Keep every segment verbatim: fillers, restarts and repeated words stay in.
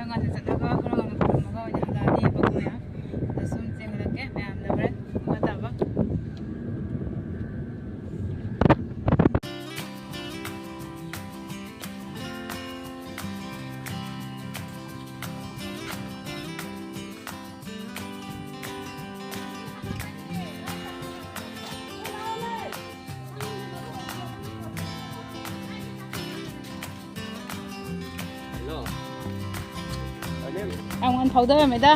ꯉꯟꯅ ꯆꯠꯂꯒ ꯈꯔ ꯉꯟꯅ ꯈꯨꯔꯨꯝꯃꯒ ꯑꯣꯏꯅ ꯍꯜꯂꯛꯑꯅꯤ ꯄꯥꯕꯨꯡ ꯃꯌꯥꯝ꯫ ꯑꯗ ꯁꯨꯝ ꯆꯦꯟꯈꯠꯂꯛꯀꯦ ꯃꯌꯥꯝꯗ ꯍꯣꯔꯦꯟ ꯄꯨꯡ ꯀꯌꯥ ꯇꯥꯕ꯫ ꯌꯥꯝ ꯉꯟꯅ ꯐꯥꯎꯗꯔꯝꯃꯦꯗ꯫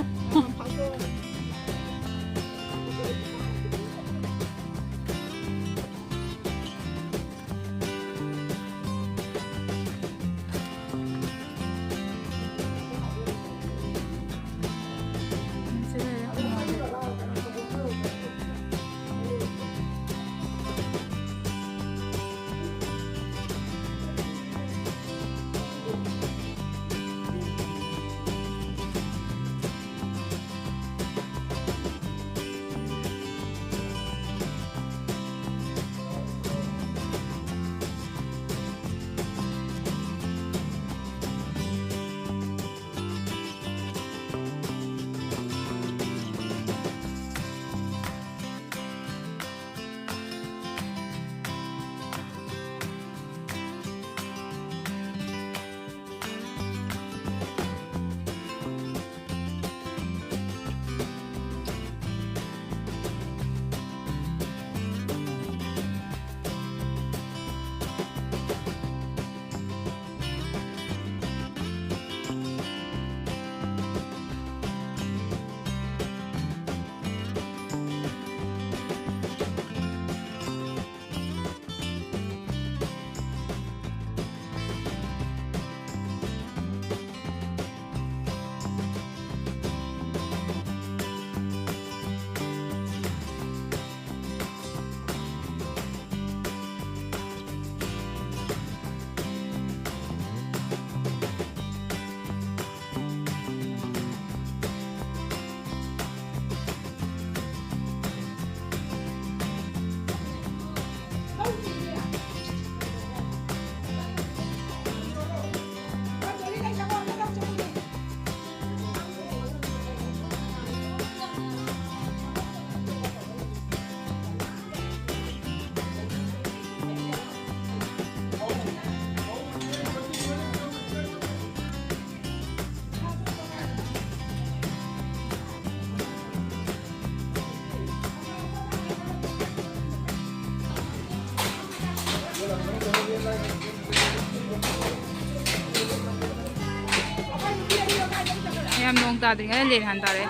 ꯌꯥꯝ ꯅꯣꯡ ꯇꯥꯗ꯭ꯔꯤꯉꯩꯗ ꯂꯦꯟ ꯍꯥꯟ ꯇꯥꯔꯛꯑꯦ꯫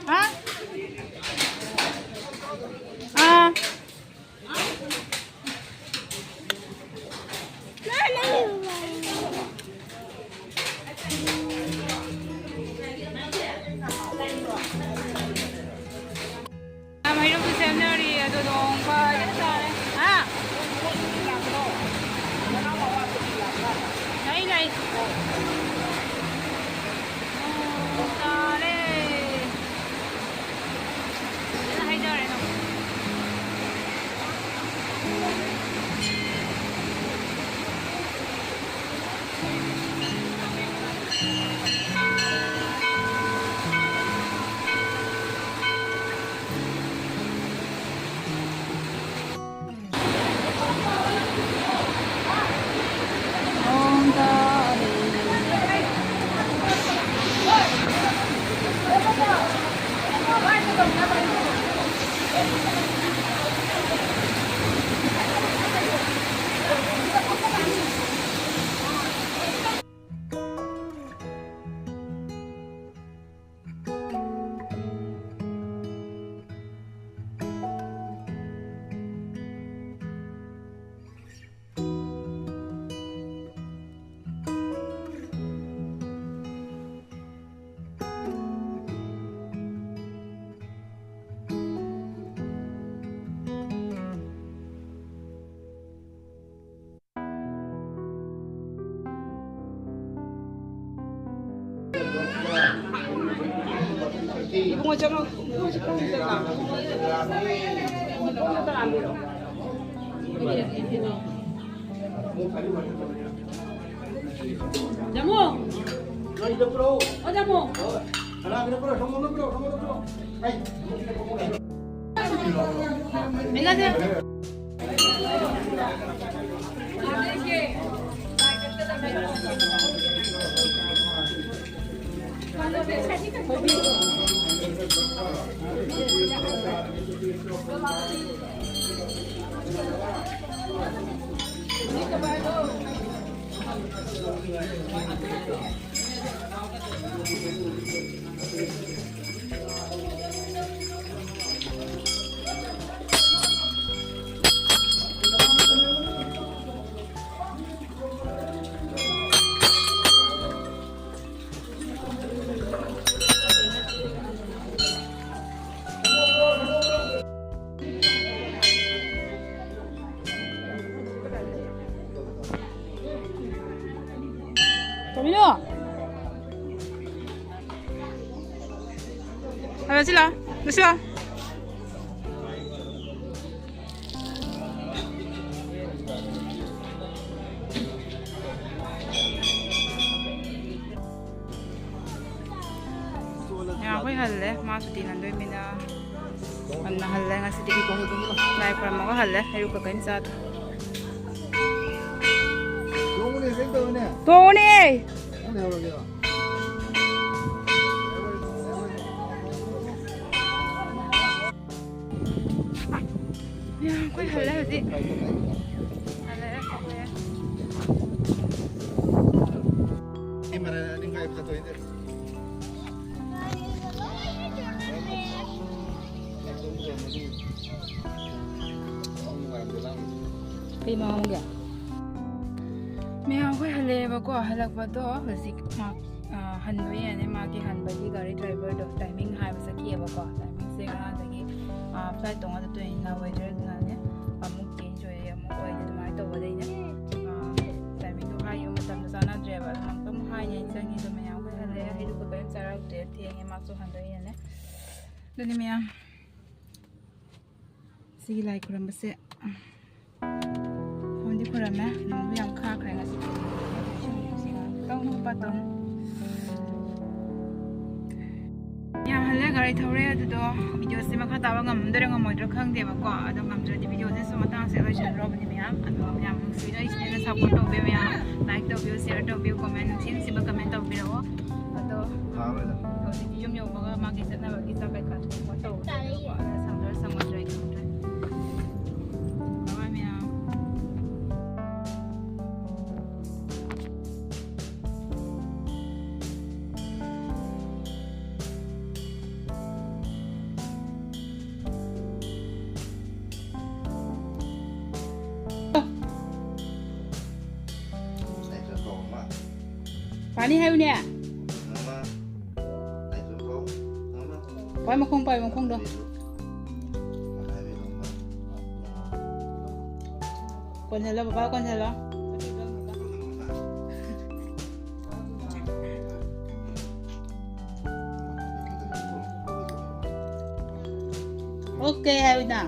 ꯍꯥ? ꯑꯥ꯫ ꯃꯩꯔꯨꯁꯨ ꯁꯦꯝꯅꯔꯤ, ꯑꯗꯨ ꯂꯨꯍꯣꯡꯕ ꯆꯞ ꯆꯥꯔꯦ꯫ ꯍꯥ? ꯂꯩ, ꯂꯩ꯫ ꯅꯣꯡ ꯇꯥꯔꯦ꯫ ꯐꯖꯅ ꯍꯩꯊꯔꯦ ꯅꯣꯡ꯫ ꯏꯕꯨꯡꯉꯣ, ꯆꯪꯉꯣ꯫ ꯏꯕꯨꯡꯉꯣ, ꯆꯪꯉꯣ꯫ ꯖꯥꯃꯨ꯫ ꯑꯣ, ꯖꯥꯃꯨ꯫ ꯇꯣꯝꯕꯤꯅꯨ! ꯍꯜꯂꯣ, ꯁꯤ ꯂꯥꯎ꯫ ꯁꯤ ꯂꯥꯎ꯫ ꯌꯥ, ꯑꯩꯈꯣꯏ ꯍꯜꯂꯦ꯫ ꯃꯥ ꯁꯨꯇꯤ ꯉꯟꯗꯣꯏꯃꯤꯅ ꯉꯟꯅ ꯍꯜꯂꯦ ꯉꯁꯤꯗꯤ꯫ ꯂꯥꯏ ꯈꯨꯔꯝꯃꯒ ꯍꯜꯂꯦ꯫ ꯑꯌꯨꯛꯀ ꯀꯔꯤꯝ ꯆꯥꯗ꯭ꯔꯦ꯫ ꯇꯣꯡꯉꯨꯅꯦ! ꯌꯥ, ꯑꯩꯈꯣꯏ ꯍꯜꯂꯦ ꯍꯧꯖꯤꯛ꯫ ꯍꯜꯂꯛꯑꯦ, ꯍꯜꯂꯛꯑꯦ꯫ ꯀꯩ ꯃꯍꯥꯎꯒꯦ? ꯃꯌꯥꯝ ꯑꯩꯈꯣꯏ ꯍꯜꯂꯛꯑꯦꯕꯀꯣ꯫ ꯍꯜꯂꯛꯄꯗꯣ ꯍꯧꯖꯤꯛ ꯃꯥ, ꯑ, ꯍꯟꯕ ꯌꯥꯅꯤ꯫ ꯃꯥꯒꯤ ꯍꯟꯕꯒꯤ ꯒꯥꯔꯤ ꯗ꯭ꯔꯥꯏꯚꯔꯗꯣ ꯇꯥꯏꯃꯤꯡ ꯍꯥꯏꯕ ꯆꯠꯈꯤꯑꯕꯀꯣ꯫ ꯇꯥꯏꯃꯤꯡꯁꯦ ꯉꯔꯥꯡꯗꯒꯤ, ꯑ, ꯐ꯭ꯂꯥꯏꯠ ꯇꯣꯡꯉ ꯆꯠꯇꯣꯏꯅꯤꯅ ꯋꯦꯗꯔꯗꯨꯅꯅꯦ ꯑꯃꯨꯛ ꯆꯦꯟꯖ ꯑꯣꯏꯔꯦ, ꯑꯃꯨꯛ ꯑꯣꯏꯔꯦ, ꯑꯗꯨꯃꯥꯏꯅ ꯇꯧꯕꯗꯩꯅꯦ, ꯑ, ꯇꯥꯏꯃꯤꯡꯗꯣ ꯍꯥꯏꯈꯤꯕ ꯃꯇꯝꯗꯣ ꯆꯥꯟꯅꯗ꯭ꯔꯦꯕ꯫ ꯑꯗꯣ ꯉꯥꯛꯇꯪ ꯍꯥꯏꯅ ꯑꯩ ꯆꯪꯉꯤꯗꯣ ꯃꯌꯥꯝ ꯑꯩꯈꯣꯏ ꯍꯜꯂꯛꯑꯦ꯫ ꯍꯩꯔꯨꯛꯀ ꯀꯔꯤꯝ ꯆꯥꯔꯛꯇ꯭ꯔꯦ꯫ ꯊꯦꯡꯉꯦ, ꯃꯥꯁꯨ ꯍꯟꯗꯣꯏꯅꯦ꯫ ꯑꯗꯨꯅꯤ ꯃꯌꯥꯝ꯫ ꯁꯤꯒꯤ ꯂꯥꯏ ꯈꯨꯔꯝꯕꯁꯦ ꯐꯣꯟꯗꯤ ꯈꯨꯔꯝꯃꯦ, ꯅꯣꯡꯁꯨ ꯌꯥꯝ ꯈꯥꯈ꯭ꯔꯦ ꯉꯁꯤꯗꯤ꯫ ꯇꯧꯅꯨ, ꯄꯥ ꯇꯧꯅꯨ꯫ ꯌꯥꯝ ꯍꯜꯂꯦ, ꯒꯥꯔꯤ ꯊꯧꯔꯦ꯫ ꯑꯗꯨꯗꯣ ꯚꯤꯗꯤꯑꯣꯁꯦ ꯃꯈꯥ ꯇꯥꯕ ꯉꯝꯗꯣꯏꯔꯥ ꯉꯝꯃꯣꯏꯗ꯭ꯔꯥ ꯈꯪꯗꯦꯕꯀꯣ꯫ ꯑꯗꯣ ꯉꯝꯗ꯭ꯔꯗꯤ ꯚꯤꯗꯤꯑꯣꯁꯦ ꯁꯨꯝ ꯃꯇꯥꯡꯁꯦ ꯂꯣꯏꯁꯤꯟꯗ꯭ꯔꯕꯅꯤ ꯃꯌꯥꯝ꯫ ꯑꯗꯣ ꯃꯌꯥꯝ ꯅꯨꯡꯁꯤꯅ ꯑꯩ ꯆꯦꯅꯦꯜꯗ ꯁꯞꯄꯣꯔꯠ ꯇꯧꯕꯤꯌꯨ ꯃꯌꯥꯝ꯫ ꯂꯥꯏꯛ ꯇꯧꯕꯤꯌꯨ, ꯁꯤꯌꯔ ꯇꯧꯕꯤꯌꯨ, ꯀꯣꯃꯦꯟ ꯅꯨꯡꯁꯤ ꯅꯨꯡꯁꯤꯕ ꯀꯃꯦꯟ ꯇꯧꯕꯤꯔꯛꯑꯣ꯫ ꯑꯗꯣ ꯊꯥꯔꯣꯏꯗ꯫ ꯍꯧꯖꯤꯛꯇꯤ ꯌꯨꯝ ꯌꯧꯕꯒ ꯃꯥꯒꯤ ꯆꯠꯅꯕꯒꯤ ꯆꯥꯛ ꯀꯩꯀꯥ ꯊꯣꯡꯕ ꯇꯧꯕꯅꯦꯕꯀꯣ꯫ ꯑꯗꯨꯅ ꯁꯪꯗꯣꯏꯔꯥ ꯁꯪꯉꯣꯏꯗ꯭ꯔꯥ ꯑꯩ ꯈꯪꯗ꯭ꯔꯦ꯫ ꯕꯥꯏ ꯕꯥꯏ ꯃꯌꯥꯝ꯫ ꯄꯥꯅꯤ ꯍꯥꯏꯌꯨꯅꯦ꯫ ꯄꯥꯏ ꯃꯈꯣꯡ, ꯄꯥꯏ ꯃꯈꯣꯡꯗꯣ꯫ ꯀꯣꯟꯁꯤꯜꯂꯣ, ꯕꯕꯥ ꯀꯣꯟꯁꯤꯜꯂꯣ꯫ ꯑꯣꯀꯦ ꯍꯥꯏꯌꯨꯅ꯫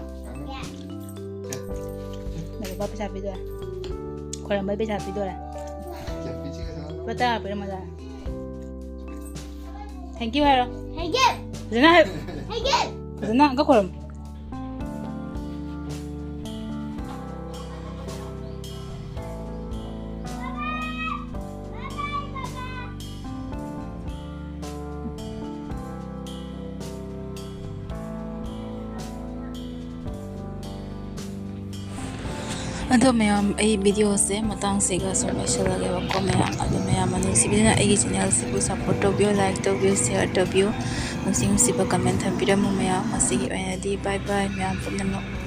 ꯅꯪ ꯂꯨꯄꯥ ꯄꯩꯁꯥ ꯄꯤꯗꯣꯔꯦ꯫ ꯈꯣꯏꯔꯝꯕꯩ ꯄꯩꯁꯥ ꯄꯤꯗꯣꯔꯦ꯫ ꯂꯨꯄꯥ ꯇꯔꯥ ꯄꯤꯔꯝꯃꯣ꯫ Thank you ꯍꯥꯏꯔꯣ꯫ Thank you꯫ ꯐꯖꯅ ꯍꯥꯏꯌꯨ꯫ Thank you꯫ ꯐꯖꯅ ꯑꯝꯀ ꯈꯣꯏꯔꯝꯃꯨ꯫ ꯑꯗꯣ ꯃꯌꯥꯝ, ꯑꯩ videoꯁꯦ ꯃꯇꯥꯡꯁꯤꯒ ꯁꯨꯝ ꯂꯣꯏꯁꯤꯜꯂꯒꯦꯕꯀꯣ ꯃꯌꯥꯝ꯫ ꯑꯗꯣ ꯃꯌꯥꯝꯅ ꯅꯨꯡꯁꯤꯕꯤꯗꯨꯅ ꯑꯩꯒꯤ channelꯁꯤꯕꯨ support ꯇꯧꯕꯤꯌꯨ, like ꯇꯧꯕꯤꯌꯨ, share ꯇꯧꯕꯤꯌꯨ, ꯅꯨꯡꯁꯤ ꯅꯨꯡꯁꯤꯕ comment ꯊꯝꯕꯤꯔꯝꯃꯨ ꯃꯌꯥꯝ꯫ ꯉꯁꯤꯒꯤ ꯑꯣꯏꯅꯗꯤ bye bye ꯃꯌꯥꯝ ꯄꯨꯝꯅꯃꯛ꯫